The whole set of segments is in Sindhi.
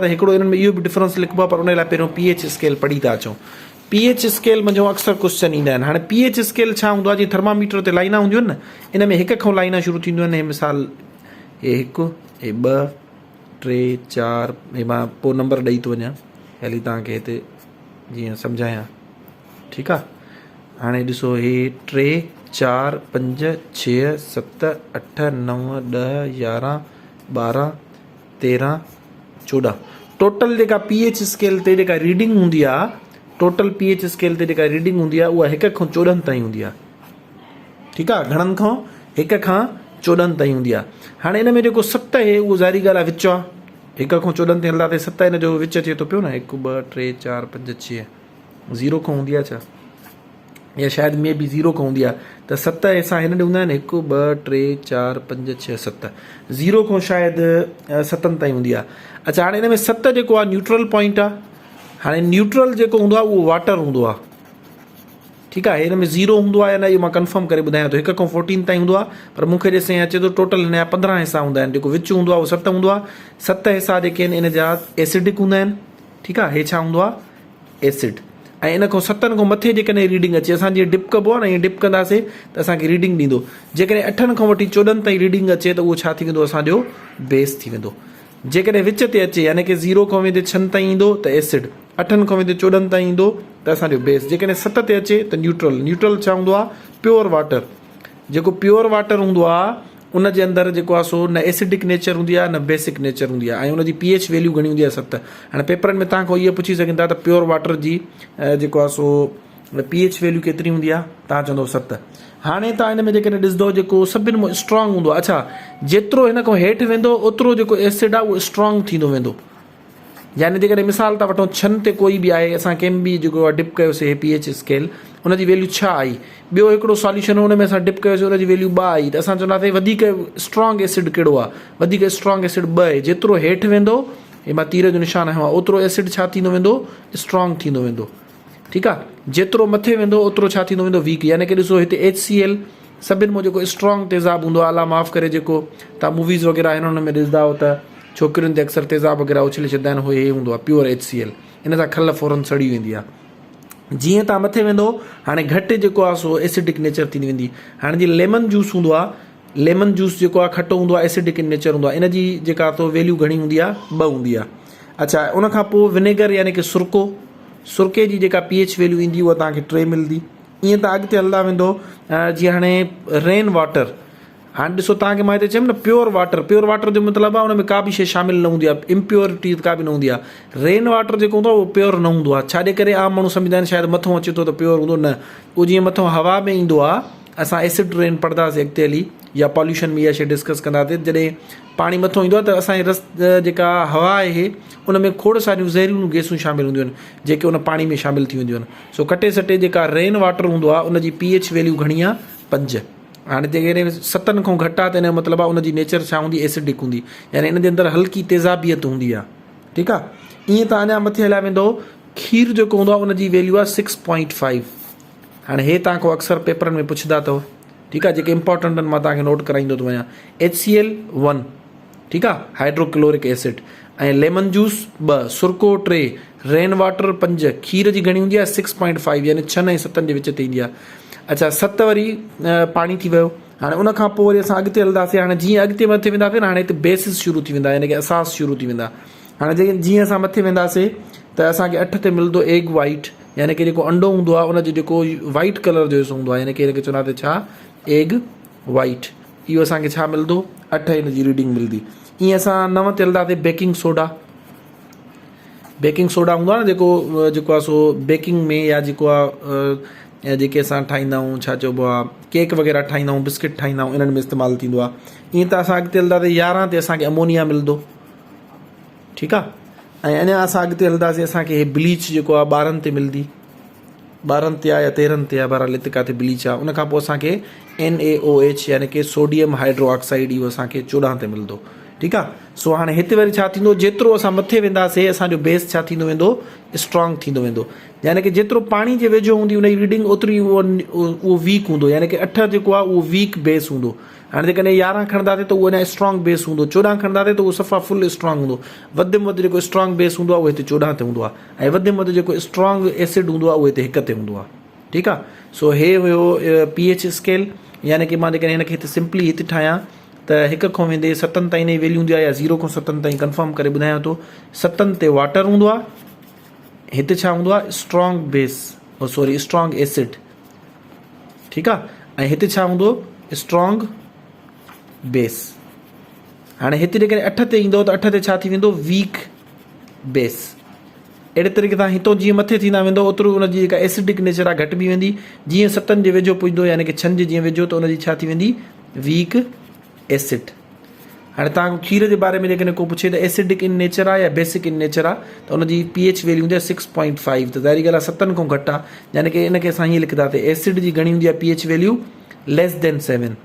ته هڪڙو انهن ۾ اهو به ڊفرنس لکبو آهي پر ان لاء پهريون پي ايڇ اسڪيل پڙهي ٿا اچون. پي ايڇ اسڪيل منجهون اڪثر ڪوسچن ايندا آهن. هاڻي پي ايڇ اسڪيل ڇا هوندو آهي جيئن ٿرماميٽر تي لائنا هونديون آهن نه ان ۾ هڪ کان لائنا شروع ٿينديون آهن هي مثال هي هڪ هي ٻه ٽي چار هي مان پوء نمبر ڏئي ٿو وڃان هلي توهان کي هتي جيئن سمجهايان ٺيڪ آهي هاڻي ڏسو هي ٽي چار پنج ڇهه ست اٺ نو ڏهه يارهن 12 13 14 ٽوٽل جيڪا پي ايڇ اسڪيل تي جيڪا ريڊنگ هوندي آ ٽوٽل پي ايڇ اسڪيل تي جيڪا ريڊنگ هوندي آ اها هڪ کان 14 تائين هوندي آ ٺيڪ آ گهڻن کان هڪ کان 14 تائين هوندي آ هاڻي ان ۾ جيڪو 7 آهي اهو ظاهري ڳالهه آ وچ آ هڪ کان 14 تائين هلندا ته 7 ان جو وچ اچي ٿو پيو نه 1 2 3 4 5 6 زيرو کان هوندي آ ڇا يا شايد مي بي زيرو کان هوندي آهي ته ست حصا هن ڏي هوندا آهن هڪ ٻه ٽي چار پنج ڇهه ست زيرو کان شايد ستن تائين هوندي آهي اچها هاڻي هن ۾ ست جيڪو آهي نيوٽرل پوائنٽ آهي هاڻي نيوٽرل جيڪو هوندو آهي اهو واٽر هوندو آهي ٺيڪ آهي هن ۾ زيرو هوندو آهي يا نه اهو مان ڪنفرم ڪري ٻڌايان ٿو هڪ کان فورٽين تائين هوندو آهي پر مون کي جيسين اچي ٿو ٽوٽل هن جا پندرهن حصا هوندا آهن جيڪو وچ هوندو آهي اهو ست هوندو آهي ست حصا جيڪي آهن ان جا ايسڊڪ هوندا آهن ٺيڪ آهي هي ڇا هوندو آهي ايسڊ ۽ ان کان ستن کان مٿي جيڪڏهن ريڊنگ اچي اسان جيئن ڊپ ڪبو آهي نه ائين ڊپ ڪنداسين ته اسان کي ريڊنگ ڏيندو جيڪڏهن اٺن کان وٺي چوڏهن تائين ريڊنگ اچي ته اهو ڇا ٿي ويندو اسان جو بيس ٿي ويندو جيڪڏهن وچ تي اچي يعني ڪي زيرو کان ويندي ڇهن تائين ايندو ته ايسڊ اٺن کان ويندي چوڏهن تائين ايندو ته اسان جو بيس جيڪڏهن ست تي اچي ته نيوٽرل نيوٽرل ڇا هوندو آهي پيور واٽر جيڪو پيور واٽر هوندو آهي ان جي اندر جيڪو آهي سو نه ايسڊڪ نيچر هوندي آهي نه بيسڪ نيچر هوندي آهي ۽ ان جي پي ايڇ ويليو گهڻي هوندي آهي ست. هاڻي پيپرن ۾ توهان کان اهو پڇي سگهن ٿا ته پيور واٽر جي جيڪو آهي سو پي ايڇ ويليو ڪيتري هوندي آهي توهان چوندو ست. هاڻي توهان ان ۾ جيڪڏهن ڏسندو جيڪو سڀن مان اسٽرانگ هوندو آهي اڇا جيترو هن کان هيٺ ويندو اوترو جيڪو ايسڊ آهي اهو اسٽرانگ ٿيندو ويندو. يعني جيڪڏهن مثال ٿا وٺون ڇهن تي ڪوئي به آهي اسان ڪنهن به جيڪو آهي ڊپ ڪيوسي هي پي ايڇ اسڪيل ان جي ويليو ڇهه آئي ٻيو هڪڙو ساليوشن ان ۾ اسان ڊپ ڪيوسي ان جي ويليو ٻه آئي ته اسان چونداسين وڌيڪ اسٽرانگ ايسڊ ڪهڙو آهي وڌيڪ اسٽرانگ ايسڊ ٻه آهي جيترو هيٺ ويندو هي مان تير جو نشان هنيو آهي اوترو ايسڊ ڇا ٿيندو ويندو اسٽرانگ ٿيندو ويندو ٺيڪ آ جيترو مٿي ويندو اوترو ڇا ٿيندو ويندو ويڪ يعني ڪي ڏسو هتي ايڇ سي ايل سڀن مون جيڪو اسٽرانگ تيزاب هوندو آ الله معاف ڪري جيڪو تان موويز وغيره هن هن ۾ ڏسدا هو ته ڇوڪرين تي اڪثر تيزاب وغيره اڇلي ڇڏدا آهن هو هي هوندو آ پيور ايڇ سي ايل ان سان کل فورن سڙي ويندي آ جيئن تان مٿي ويندو هاڻي گهٽ جيڪو آ سو ايسڊڪ نيچر ٿيندي ويندي هاڻي جي ليمن جوس هوندو آ ليمن جوس جيڪو آ کٽو هوندو آ ايسڊڪ ان نيچر هوندو آ ان جي جيڪا تو ويليو گهڻي هوندي آ ٻه هوندي آ اڇا ان کان پوء ونيگر يعني ڪي سرڪو سرڪي جي جيڪا پي ايڇ ويليو ايندي اها توهان کي ٽي ملندي ائين ته اڳتي هلندا ويندو جي هاڻي رين واٽر هاڻي ڏسو توهان کي مان هتي چيم نه پيور واٽر پيور واٽر جو مطلب آهي ان ۾ ڪا به شيء شامل نه هوندي آهي امپيورٽي ڪا به نه هوندي آهي رين واٽر جيڪو هوندو آهي اهو پيور نه هوندو آهي ڇاجي ڪري عام ماڻهو سمجهندا آهن شايد مٿو اچي ٿو ته پيور هوندو نه اهو جيئن مٿو هوا ۾ ايندو آهي اسان ايسڊ رين پڙهنداسين اڳتي هلي يا پاليوشن ۾ اها شيء ڊسڪس ڪنداسين جڏهن پاڻي مٿو ايندو آهي ته اسان جي رس جيڪا هوا آهي ان ۾ کوڙ ساريون زهريلون گيسون شامل هونديون آهن جيڪي ان پاڻي ۾ شامل ٿي وينديون آهن سو ڪٽي سٽي جيڪا رين واٽر هوندو آهي ان جي پي ايڇ ويليو گهڻي آهي پنج هاڻي جيڪڏهن ستن کان گهٽ آهي ته ان جو مطلب آهي ان جي نيچر ڇا هوندي ايسڊڪ هوندي يعني ان جي اندر هلڪي تيزابيت هوندي آهي ٺيڪ آهي ائين ته اڃا مٿي هليا ويندو کير جيڪو هوندو آهي ان جي ويليو آهي سڪس پوائنٽ فائيو هاڻي هي توهان کان اڪثر پيپرن ۾ پڇندا اٿو ٺيڪ آهي جيڪي امپارٽنٽ آهن مان توهان کي نوٽ ڪرائيندو ٿو وڃان ايچ سي ايل ون ٺيڪ آهي hydro chloric acid ۽ lemon juice ٻه سرڪو ٽي رين واٽر پنج کير جي گهڻي هوندي آهي سڪس پوائنٽ فائيو يعني ڇهن ۽ ستن جي وچ تي ايندي آهي اڇا ست وري پاڻي ٿي ويو هاڻي ان کان پوء وري اسان اڳتي هلنداسين هاڻي جيئن اڳتي مٿي وينداسين هاڻي هتي بيسز شروع ٿي ويندا يعني کہ اساس شروع ٿي ويندا هاڻي جيئن جيئن اسان مٿي وينداسين ته اسان کي اٺ تي ملندو ايگ وائيٽ يعني ڪي جيڪو انڊو هوندو آهي ان جو جيڪو وائيٽ ڪلر جو حصو هوندو آهي يعني ڪي ان کي چوندا ته ڇا ايگ وائيٽ اهو اسان کي ڇا ملندو اٺ ان جي ريڊنگ ملندي ائين اسان نو تي هلنداسين بيڪنگ سوڊا بيڪنگ سوڊا هوندو آهي نه جيڪو جيڪو آهي سو بيڪنگ ۾ يا جيڪو آهي جيڪي اسان ٺاهيندا آهيون ڇا چئبو آهي ڪيڪ وغيره ٺاهيندا آهيون بسڪٽ ٺاهيندا آهيون انهن ۾ استعمال ٿيندو آهي ائين ته اسان اڳتي هلنداسين يارهن تي اسان کي امونيا ملندو ٺيڪ آ ۽ اڃا اسان اڳتي هلنداسين اسان کي هي بليچ جيڪو آ ٻارهن تي ملندي ٻارهن تي آ يا تيرهن تي آ بهرحال هتي ڪاٿي بليچ آ ان کان پوء اسان کي اين اي او ايڇ يعني ڪي سوڊيم هائيڊرو آڪسائيڊ اهو اسان کي چوڏهن تي ملندو ٺيڪ آ سو هاڻي هتي وري ڇا ٿيندو جيترو اسان مٿي وينداسين اسان جو بيس ڇا ٿيندو ويندو اسٽرانگ ٿيندو ويندو يعني ڪي جيترو پاڻي جي ويجهو هوندي ان جي ريڊنگ اوتري اهو ويڪ هوندو يعني ڪي اٺ جيڪو آ اهو ويڪ بيس هوندو. هاڻي جيڪڏهن 11 کڻنداسين ته اهو اڃا اسٽرانگ بيس هوندو، 14 کڻنداسين ته اهو صفا فل اسٽرانگ هوندو. وڌ ۾ وڌ جيڪو اسٽرانگ بيس هوندو آهي اهو هتي 14 تي هوندو آهي ۽ وڌ ۾ وڌ جيڪو اسٽرانگ ايسڊ هوندو آهي اهو هتي 1 تي هوندو آهي. ٺيڪ آهي. سو هي هيو پي ايڇ اسڪيل يعني ڪي مان جيڪڏهن هن کي هتي سمپلي هتي ٺاهيان ته 1 کان ويندي 7 تائين هن جي ويليو هوندي آهي يا 0 کان 7 تائين ڪنفرم ڪري ٻڌايان ٿو. 7 تي واٽر هوندو آهي، هتي ڇا هوندو آهي strong base sorry strong acid. ٺيڪ آ ۽ هتي ڇا هوندو اسٽرانگ بيس. هاڻي هتي جيڪڏهن 8 تي ايندو ته 8 تي ڇا ٿي ويندو ويڪ بيس. اهڙي طريقي سان هتو جيئن مٿي ٿيندا ويندو اوترو ان جي جيڪا ايسڊڪ نيچر آ گهٽبي ويندي. جيئن 7 جي ويجهو پڄندو يعني ڪي 6 جي جيئن ويجهو ته ان جي ڇا ٿي ويندي ويڪ ايسڊ. هاڻي توهان کان کير جي باري ۾ جيڪڏهن ڪو پڇي ته ايسڊڪ ان نيچر آهي يا بيسڪ ان نيچر آهي ته ان جي پي ايڇ ويليو هوندي آهي 6.5 ته ظاهري ڳالهه آهي 7 کان گهٽ آهي يعني ڪي ان کي اسان هيئن لکنداسين ايسڊ جي گهڻي هوندي آهي پي ايڇ ويليو ليس دين 7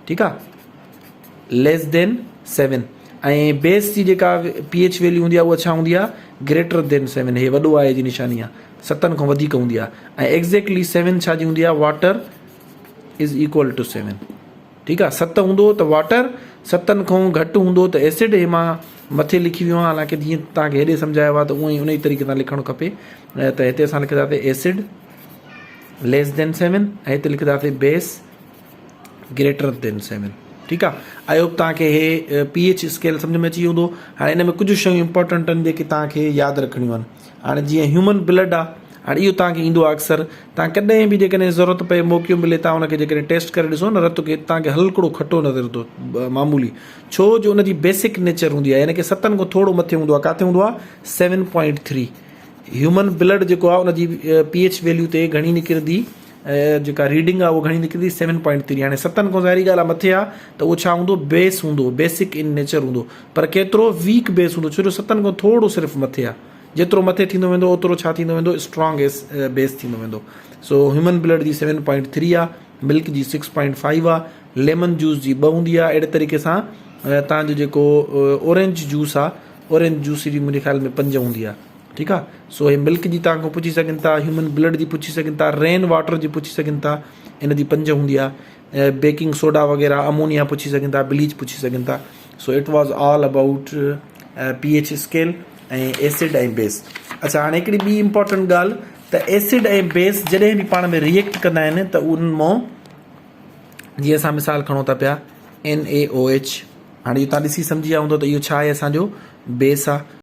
ٺيڪ آهي ليس دين 7 ۽ بيس جي جيڪا پي ايڇ ويليو هوندي آهي اها ڇا هوندي آهي گريٽر دين 7 هي وڏو آهي جي نشاني آهي 7 کان وڌيڪ هوندي آهي ۽ ايگزيڪٽلي 7 ڇا جي هوندي آهي واٽر is equal two 7 ٺيڪ آ 7 هوندو ته واٽر، ستن کان گهٽ هوندو ته ايسڊ. هي مان مٿي لکي ويو آهيان حالانڪه جيئن توهان کي هيڏي سمجهايو آهي ته اونئن ئي ان ئي طريقي سان لکڻ کپي ته هتي اسان لکنداسين ايسڊ ليس دين 7 ۽ هتي لکنداسين بيس گريٽر دين 7. ٺيڪ آ I hope توهان کي هي پي ايڇ اسڪيل سمجھ ۾ اچي ويو هوندو. هاڻي ان ۾ ڪجهه شيون امپورٽنٽ آهن جيڪي توهان کي ياد رکڻيون آهن. هاڻي جيئن هيومن بلڊ آ هاڻي اهو توهان کي ايندو آ اڪثر توهان ڪڏهن به جيڪڏهن ضرورت پئي موقعو ملي توهان ان کي جيڪڏهن ٽيسٽ ڪري ڏسو نه رت کي توهان کي هلڪڙو کٽو نظر ايندو معمولي ڇو جو ان جي بيسڪ نيچر هوندي آ يعني ڪي 7 کان ٿورو مٿي هوندو آ ڪاٿي هوندو آ 7.3 هيومن بلڊ جيڪو آ ان جي پي ايڇ ويليو تي گهڻي نڪرندي جيڪا ريڊنگ آ اهو گهڻي نڪرندي 7.3 هاڻي 7 کان ظاهري ڳالهه آ مٿي آ ته اهو ڇا هوندو بيس هوندو بيسڪ ان نيچر هوندو پر ڪيترو ويڪ بيس هوندو ڇو جو 7 کان ٿورو صرف مٿي آ جيترو مٿي ٿيندو ويندو اوترو ڇا ٿيندو ويندو اسٽرانگ بيس ٿيندو ويندو. سو هيومن بلڊ جي 7.3 آ، ملڪ جي 6.5 آ، ليمن جوس جي 2 هوندي آ. اهڙي طريقي سان تان جو جيڪو اورينج جوس آ اورينج جوس جي منهنجي خيال ۾ 5 هوندي آ. ٺيڪ آ سو هي ملڪ جي تان کان پڇي سگهن ٿا، هيومن بلڊ جي پڇي سگهن ٿا، رين واٽر جي پڇي سگهن ٿا، ان جي 5 هوندي آ، بيڪنگ سوڊا وغيره امونيا پڇي سگهن ٿا، بليچ پڇي سگهن ٿا. So it was all about P H scale ۽ acid ۽ base. اڇا هاڻي هڪڙي ٻي امپورٽنٽ ڳالهه ته ايسڊ ۽ بيس جڏهن به پاڻ ۾ ريئيڪٽ ڪندا آهن ته انهن مان جيئن اسان مثال کڻون ٿا پيا NaOH هاڻي اهو تان ڏسي سمجهي ويا هوندو ته اهو ڇا آهي اسان جو بيس آهي.